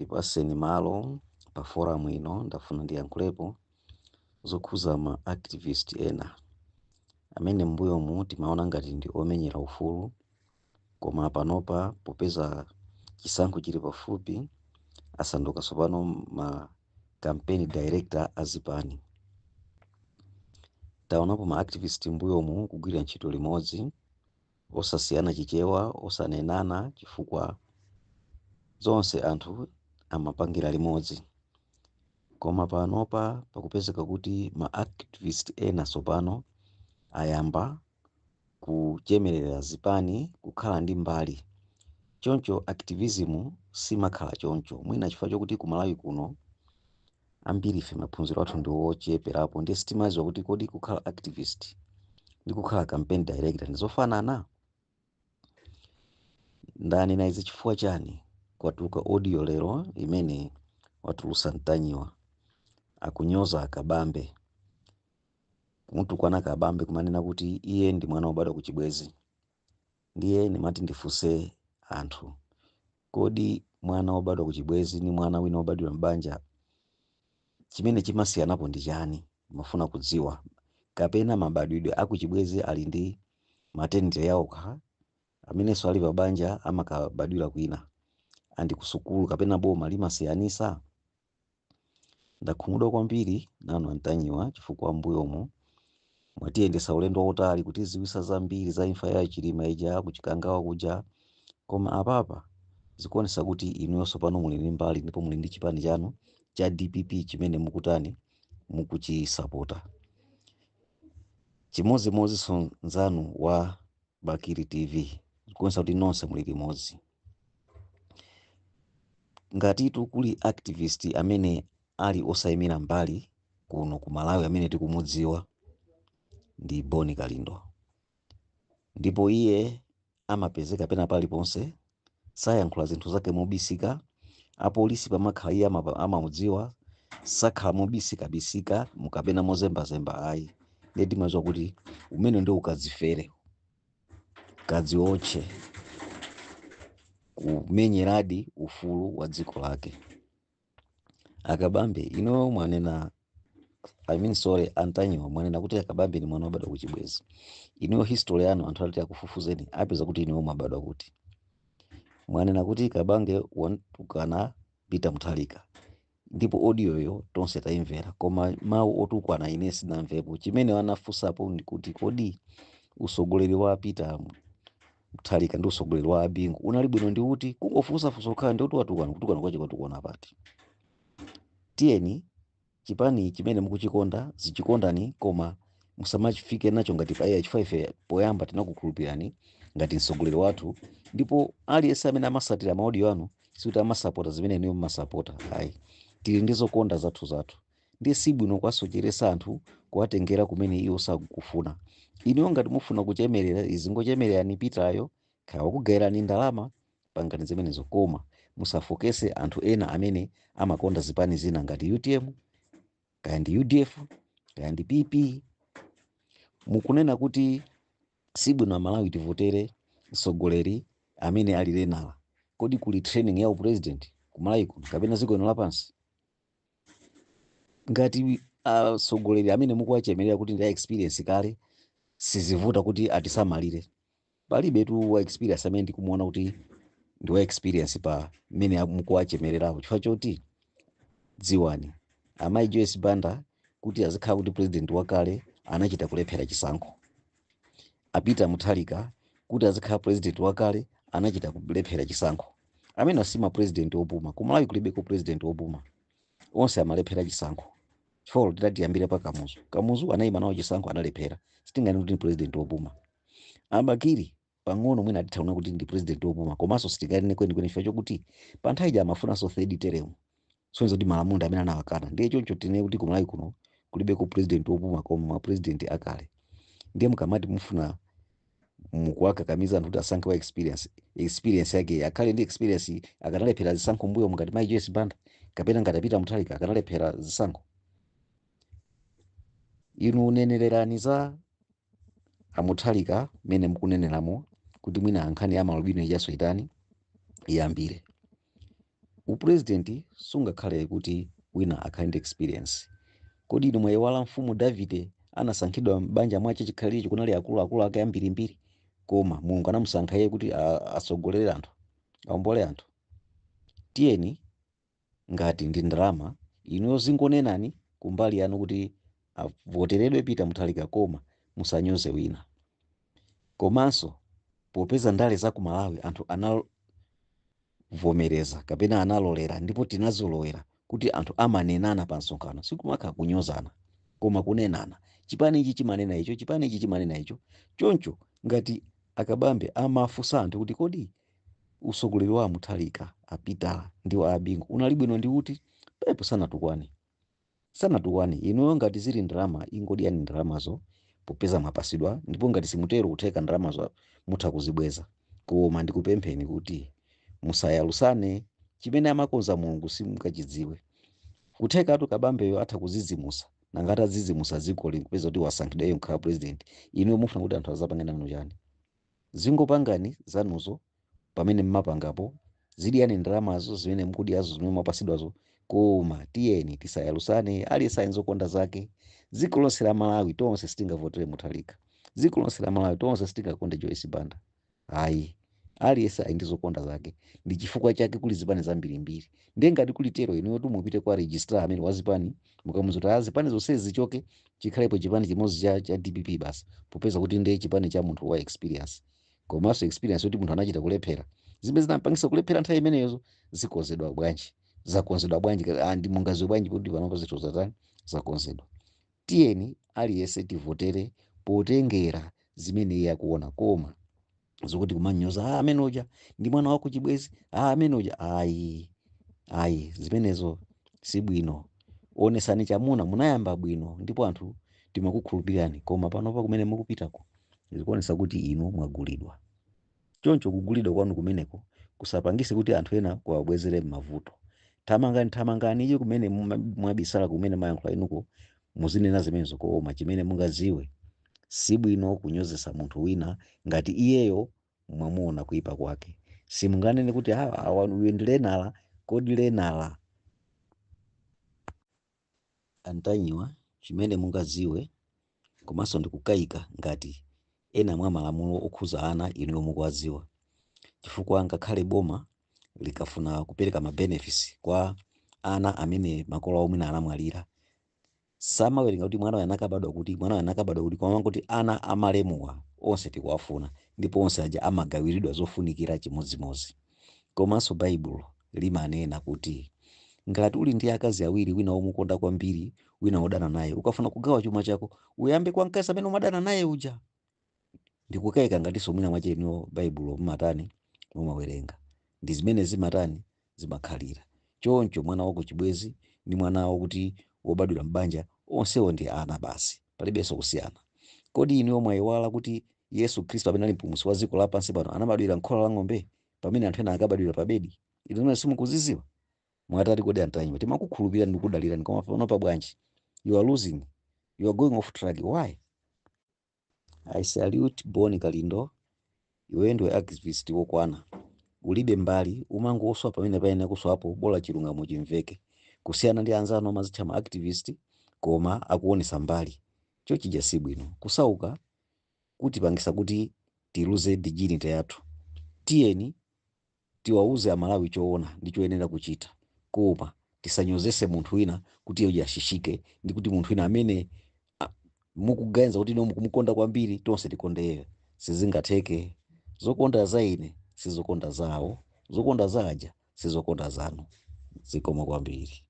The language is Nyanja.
Ndipaseni malo pa forum ino. Ndafuna ndiyankhulepo zokhuza ma activist ena amene m'mbuyomu timaona ngati ndi omenyera ufulu, koma panopa popeza chisankho chili pafupi asanduka tsopano ma campaign director azipani. Taonapo ma activist m'mbuyomu kugwira ntchito limodzi, osasiyana Chichewa, osanenana, chifukwa zonse anthu amapangira limodzi. Koma panopa pakupezeka kuti ma activist ena tsopano ayamba kuchemerera zipani, kukhala ndi mbali. Choncho activism simakhala choncho. Mwina chifukwa chokuti ku Malawi kuno ambiri ife maphunziro athu ndi ocheperapo, ndiye sitimadziwa kuti kodi kukhala activist ndi kukhala campaign director ndizofanana. Ndanena izi chifukwa chani? Kwatuluka audio lero imene watulusa Mtanyiwa akunyoza Akabambe, kumutukwana Kabambe, kumanena kuti iye ndi mwana wobadwa ku chibwezi. Ndiye ndimati ndifunse anthu, kodi mwana wobadwa ku chibwezi ndi mwana wina wobadwira m'banja chimene chimasiyanapo ndi chani? Mafuna kudziwa, kapena mabadwidwe akuchibwezi ali ndi maternity yawokha, amenenso ali pa banja amakabadwira kwina andi kusukulu kapena boma limasiyanisa? Ndakhumudwa kwambiri nanu Antanyiwa, chifukwa mbuyomu mwatiyendesa ulendo wautali kutiziwisa zambiri za imfa ya Chilima ija, kuchikangawa kuja, koma apapa zikuonesa kuti inuyonso pano muli ndi mbali ndipo muli ndi chipani chanu cha DPP chimene mukutani, mukuchisapota. Chimodzimodzinso nzanu wa Bakili TV, zikuonesa kuti nonse muli limodzi. Ngatitu kuli activist amene ali osayimira mbali kuno ku Malawi amene tikumudziwa ndi Boni Kalindo, ndipo iye amapezeka pena paliponse, sayankhula zinthu zake mobisika. Apolisi pamakhala iye amamudziwa, sakhala mobisikabisika mukapena mozembazemba ayi. Ndiye timadziwa kuti umene ndi ukadzifere kadziotche kumenyeradi ufulu wa dziko lake. Akabambe ino mwanena, I mean, sorry, Antanyiwa mwanena kuti Akabambe ni mwana wobadwa kuchibwezi. Inuyo history yanu anthu alati akufufuzeni apeza kuti inuyo mwabadwa kuti. Mwanena kuti Kabange wantukana Peter Mutharika, ndipo audio yo tonse tayimvera, koma mawu otukwana ine sinamvepo. Chimene anafunsapo ndikuti kodi usogoleri wa Peter Mutharika ndi usogoleri wa Abingu unali bwino ndi uti? Kungofunsafunsa kukhala ndi kuti watukwana, kutukwana kwache kwatukwana pati? Tiyeni, chipani chimene mukuchikonda zichikondani, koma musamachifike nacho ngati pa iya, chifukwa ife poyamba tinakukhulupirani ngati mtsogoleri wathu, ndipo aliyense amene amasatira ma audio anu sikuti amasapota zimene inuyo mumasapota ayi. Tili ndi zokonda zathu zathu, ndiye sibwino kuwasocheresa anthu, kuwatengera kumene iwo sakufuna. Inuyo ngati mufuna kuchemerera, izingochemererani Pitayo, kaya wakugayirani ndalama, pangani zimenezo, koma musafokese anthu ena amene amakonda zipani zina ngati UTM, kaya ndi UDF, kaya ndi PP. Mukunena kuti sibwino Amalawi tivotere mtsogoleri amene ali learner. Kodi kuli training ya upresident kumalawi kuno kapena dziko lino lapansi? Ngati atsogoleri amene mukuwachemerera kuti ndi a experience kale, sizivuta kuti atisamalire. Palibe tu wa experience amene ndikumuona kuti ndi wa experience pa mmene mukuwachemererapo, chifukwa choti dziwani, amayi Joyce Banda kuti azikhala kuti president wakale anachita kulephera chisankho. Apita Mutharika kuti azikhala president wakale anachita kulephera chisankho. Amene asima president wopuma, kumalawi kulibeko president wopuma, onse amalephera chisankho. Chifukwa titatiyambire pa Kamuzu, Kamuzu anayima nawo chisankho, analephera, sitingani kuti ndi president wopuma. Abakiri pang'ono mwina atithauna kuti ndi president wopuma, komanso sitinganene kwenikweni chifukwa chokuti pa nthawi ija amafunanso third term, sonzo kuti malamulo amene anawakana. Ndiye choncho tinene kuti kumalawi kuno kulibeko president wopuma koma ma president akale. Ndiye mukamati mufuna mukuwakakamiza anthu kuti asankhe wa experience, experience yake akhale ndi experience akanalephera zisankho mbuyo ngati mayi Joyce Banda kapena ngati Apita Mutharika akanalephera zisankho? Inu nenererani za Amutharika mmene mukuneneramo kuti mwina nkhani ya malubino ijaso itani, iyambire. Upurezidenti sungakhale kuti wina akhale ndi experience. Kodi inu mwayiwala mfumu Davide anasankhidwa m'banja mwache chikhalirecho kunali akuluakulu ake ambirimbiri, koma Mulungu anamusankha iye kuti atsogolere anthu, aombole anthu. Tiyeni ngati ndi ndalama inuyo zingonenani kumbali yanu kuti avoteredwe Peter Mutharika, koma musanyoze wina. Komanso popeza ndale za ku Malawi anthu anavomereza kapena analolera ndipo tinazolowera kuti anthu amanenana pa msonkhano, sikumakha kunyozana koma kunenana. Chipani ichi chimanena icho, chipani ichi chimanena icho. Choncho ngati akabambe amafunsa anthu kuti kodi usogoleri wa Mutharika, apitala ndi wa Abingu unali bwino ndi uti, pepo sanatukwane, sanatukwane. Inuyo ngati zili ndalama ingodyani ndalamazo popeza mwapasidwa, ndipo ngati simutero kutheka ndalamazo mutha kuzibweza. Koma ndikupempheni kuti musayalusane, chimene amakonza Mulungu simungachidziwe. Kuthekatu kabambeyo atha kuzizimusa, nangati azizimusa dziko likupeza kuti wasankhidwa iye kukhala president, inuyo mufuna kuti anthu azapange nanu chani? Zingopangani zanuzo pamene mmapangapo, zidyani ndalamazo zimene mukudyazo, zimene mwapasidwazo, koma tiyeni tisayalusane. Aliyense ali zokonda zake. Dziko lonse la Malawi tonse sitingavotere Mutharika, dziko lonse la Malawi tonse sitingakonde Joyce Banda, ayi. Aliyense ali ndi zokonda zake, ndi chifukwa chake kuli zipani zambirimbiri. Ndiye ngati kuli tero, inuyo mupite kwa registrar amene wa zipani, mukamuuza kuti zipani zonsezi zichoke, chikhalepo chipani chimodzi cha DPP basi, popeza kuti ndiye chipani cha munthu wa experience, komanso experience kuti munthu anachita kulephera, zimene zinampangisa kulephera nthawi imeneyozo zikonzedwa bwanji, zakonzedwa bwanji, ndi mungaziwe bwanji kuti panopa zinthu zatani, zakonzedwa. Tiyeni aliyense tivotere potengera zimene iye akuona, koma zokuti kumanyoza, amene uja ndi mwana wako chibwezi, amene uja, ayi ayi, zimenezo sibwino. Onesani chamuna, munayamba bwino ndipo anthu timakukhulupirirani, koma panopa kumene mukupitako zikuonesa kuti inu mwagulidwa. Choncho kugulidwa kwanu kumeneko kusapangise kuti anthu ena kuwabwezere m'mavuto. Thamangani, thamangani iye kumene mwabisala, kumene mayankhula inuko muzinena zimenezo, koma chimene mungaziwe, sibwino kunyozesa munthu wina ngati iyeyo mwamuona kuipa kwake. Simunganene kuti awa uyu ndi lenala. Kodi lenala antanyiwa? Chimene mungaziwe, komanso ndikukayika ngati ena mwa malamulo okhuza ana inuyo mukuwadziwa, chifukwa ngakhale boma likafuna kupereka ma benefits kwa ana amene makolo awo mwina anamwalira, samawerenga kuti mwana uyu anakabadwa kuti, mwana uyu anakabadwa kuti, koma kuti ana amalemuwa onse tikuwafuna, ndipo onse aja amagawiridwa zofunikira chimodzimodzi. Komanso Baibulo limanena kuti ngati uli ndi akazi awiri, wina womukonda kwambiri, wina wodana naye, ukafuna kugawa chuma chako uyambe kwa mkazi amene umadana naye uja. Ndikukayika ngatinso mwina mwacheniwo Baibulo mumatani, mumawerenga, ndi zimene zimatani, zimakhalira choncho. Mwana wako chibwezi ndi mwana wakuti wobadwira m'banja, onsewo ndi ana basi, palibenso kusiyana. Kodi inuyo mwayiwala kuti Yesu Khristu amene ali mpulumutsi wa dziko lapansi pano anabadwira m'khola la ng'ombe, pamene anthu ena akabadwira pa bedi? Inu zimene simukuziziwa mwatati? Kodi antanyiwa, timakukhulupirira ndi kudalirani, koma panopa bwanji? You are losing, you are going off track. Why? I salute Boni Kalindo, iweyo ndiwe activist wokwana, ulibe mbali, umangoswa pamene payenera kuswapo, bola chilungamo chimveke, kusiyana ndi anzanu amazitcha ma activist koma akuonesa mbali. Chochija si bwino. Kusauka kutipangisa kuti tiluze dignity yathu. Tiyeni tiwauze Amalawi choona ndi choyenera kuchita, koma tisanyozese munthu wina kuti iye ashishike, ndi kuti munthu wina amene mukuganiza kuti ino mukumukonda kwambiri, tonse tikonde iyeyo, sizingatheke. Zokonda za ine sizokonda zawo, zokonda za aja sizokonda zanu. Zikomo kwambiri.